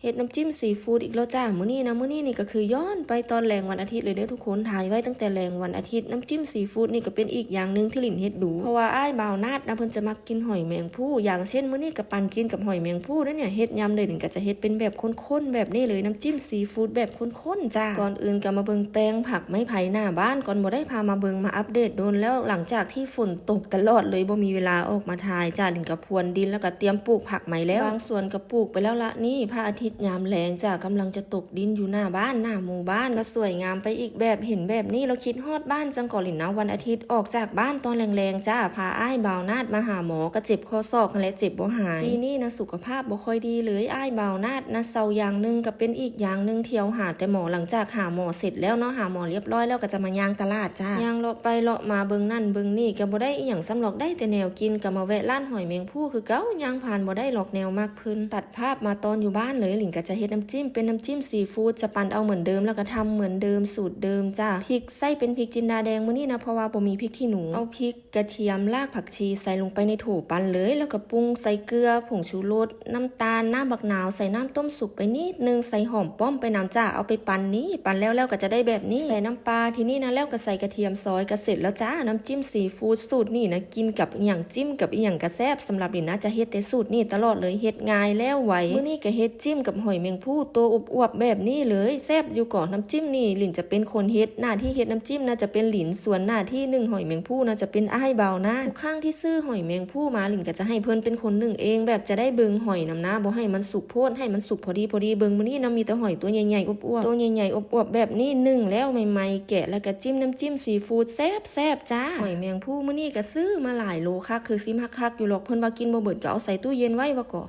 ເຮັດນ້ຳຈິ້ມຊີຟູດອີກແລ້ວຈ້າ ມື້ນີ້ນະ. ມື້ນີ້ນີ້ກໍຄືຍ້ອນໄປຕອນແລງວັນອາທິດເລີຍເດີທຸກຄົນ, ຖ່າຍໄວ້ຕັ້ງແຕ່ແລງວັນອາທິດ. ນ້ຳຈິ້ມຊີຟູດນີ້ກໍເປັນອີກຢ່າງໜຶ່ງທີ່ລິນເຮັດດູ ເພາະວ່າອ້າຍບ່າວນາດນະ ເພິ່ນຈະມັກກິນຫອຍແມງພູ. ຢ່າງເຊັ່ນ ມື້ນີ້ກໍປັນກິນກັບຫອຍແມງພູເດ້ນີ້. ເຮັດຍາມໃດລິນກໍຈະເຮັດເປັນແບບ ຂ້ນໆແບບນີ້ເລີຍ, ນ້ຳຈິ້ມຊີຟູດແບບຂ້ນໆຈ້າ. ກ່ອນອື່ນກໍມາເບິ່ງແປ້ງຜັກໄມ້ໄຜ່ໜ້າບ້ານກ່ອນ. ບໍ່ໄດ້ພາມາເບິ່ງມາອັບເດດດົນແລ້ວ ຫຼັງຈາກທີ່ຝົນຕົກຕະຫຼອດເລີຍ ບໍ່ມີເວລາອອກມາຖ່າຍຈ້າ. ລິນກໍພວນດິນ ແລ້ວກໍຕຽມປູກຜັກໃໝ່ແລ້ວ. ບາງສວນກໍປູກໄປແລ້ວລະນີ້. ພະອາທິດຍາມແລງຈ້າ ກຳລັງຈະຕົກດິນຢູ່ໜ້າບ້ານ ໜ້າໝູ່ບ້ານ ກໍສວຍງາມໄປອີກແບບ. ເຫັນແບບນີ້ແລ້ວຄິດຮອດບ້ານຈັ່ງກໍລິນນະ. ວັນອາທິດອອກຈາກບ້ານຕອນແລງໆຈ້າ ພາອ້າຍບ່າວນາດມາຫາໝໍ ກໍເຈັບຂໍ້ສອກຫັ້ນແຫຼະ ເຈັບບໍ່ຫາຍ. ປີນີ້ນະ ສຸຂະພາບບໍ່ຄ່ອຍດີເລີຍ ອ້າຍບ່າວນາດນະ. ເຊົາຢ່າງໜຶ່ງກໍເປັນອີກຢ່າງໜຶ່ງ, ທ່ຽວຫາແຕ່ໝໍ. ຫຼັງຈາກຫາໝໍເສັດແລ້ວເນາະ ຫາໝໍລຽບຮ້ອຍແລ້ວ ກໍຈະມາຍ່າງຕະຫຼາດຈ້າ. ຍ່າງເລາະໄປເລາະມາເບິ່ງນັ້ນເບິ່ງນີ້ ກໍບໍ່ໄດ້ອີ່ຫຍັງຊ້ຳດອກ, ໄດ້ແຕ່ແນວກິນ. ກໍມາແວະຮ້ານຫອຍແມງພູຄືເກົ່າ, ຍ່າງຜ່ານບໍ່ໄດ້ລັອກແນວມັກເພິ່ນ. ຕັດພາບມາຕອນຢູ່ບ້ານເລີຍ, ລິນກໍຈະເຮັດນ້ຳຈິ້ມ ເປັນນ້ຳຈິ້ມຊີຟູດ, ຈະປັ່ນເອົາເໝືອນເດີມ ແລ້ວກໍທຳເໝືອນເດີມ ສູດເດີມຈ້າ. ພິກໃຊ້ເປັນພິກຈິນດາແດງມື້ນີ້ນະ ເພາະວ່າບໍ່ມີພິກຂີ້ໜູ. ເອົາພິກ ກະທຽມ ຮາກຜັກຊີໃສ່ລົງໄປໃນໂຖປັ່ນເລີຍ, ແລ້ວກໍປຸງໃສ່ເກືອ, ຜົງຊູລົດ, ນ້ຳຕານ, ນ້ຳບັກນາວ, ໃສ່ນ້ຳຕົ້ມສຸກໄປນິດໜຶ່ງ, ໃສ່ຫອມປ້ອມໄປນຳຈ້າ. ເອົາໄປປັ່ນນີ້, ປັ່ນແລ້ວໆກໍຈະໄດ້ແບບນີ້. ໃສ່ນ້ຳປາ, ທີນີ້ນະ ແລ້ວກໍໃສ່ກະທຽມຊອຍ, ກໍເສັດແລ້ວຈ້າ. ນ້ຳຈິ້ມຊີຟູດສູດນີ້ນະ ກິນກັບອີ່ຫຍັງ, ຈິ້ມກັບອີ່ຫຍັງກໍແຊບ. ສຳລັບລິນນະ ຈະເຮັດແຕ່ສູດນີ້ຕະຫຼອດເລີຍ, ເຮັດງ່າຍແລ້ວໄວ. ມື້ນີ້ກໍເຮັດຈິ້ມກັບຫອຍແມງພູໂຕອວບໆແບບນີ້ເລີຍ, ແຊບຢູ່ກໍ. ນ້ຳຈິ້ມນີ້ລິນຈະເປັນຄົນເຮັດ, ໜ້າທີ່ເຮັດນ້ຳຈິ້ມນະຈະເປັນລິນ, ສ່ວນໜ້າທີ່ໜຶ້ງຫອຍແມງພູນະຈະເປັນອ້າຍບ່າວນາດ. ທຸກຄັ້ງທີ່ຊື້ຫອຍແມງພູມາ ລິນກໍຈະໃຫ້ເພິ່ນເປັນຄົນໜຶ້ງເອງ, ແບບຈະໄດ້ເບິ່ງຫອຍນຳນະ, ບໍ່ໃຫ້ມັນສຸກໂພດ, ໃຫ້ມັນສຸກພໍດີໆ. ເບິ່ງມື້ນີ້ນະ ມີແຕ່ຫອຍຕົວໃຫຍ່ໆອວບໆ, ໂຕໃຫຍ່ໆອວບໆແບບນີ້. ໜຶ້ງແລ້ວໃໝ່ໆ ແກະແລ້ວກໍຈິ້ມນ້ຳຈິ້ມຊີຟູດ ແຊບໆຈ້າ. ຫອຍແມງພູມື້ນີ້ກໍຊື້ມາຫຼາຍໂລຄັກ, ຄືຊິມຄັກໆຢູ່ຫຼອກ. ເພິ່ນວ່າກິນບໍ່ເບິດ ກໍເອົາໃສ່ຕູ້ເຢັນໄວ້ວ່າກໍ.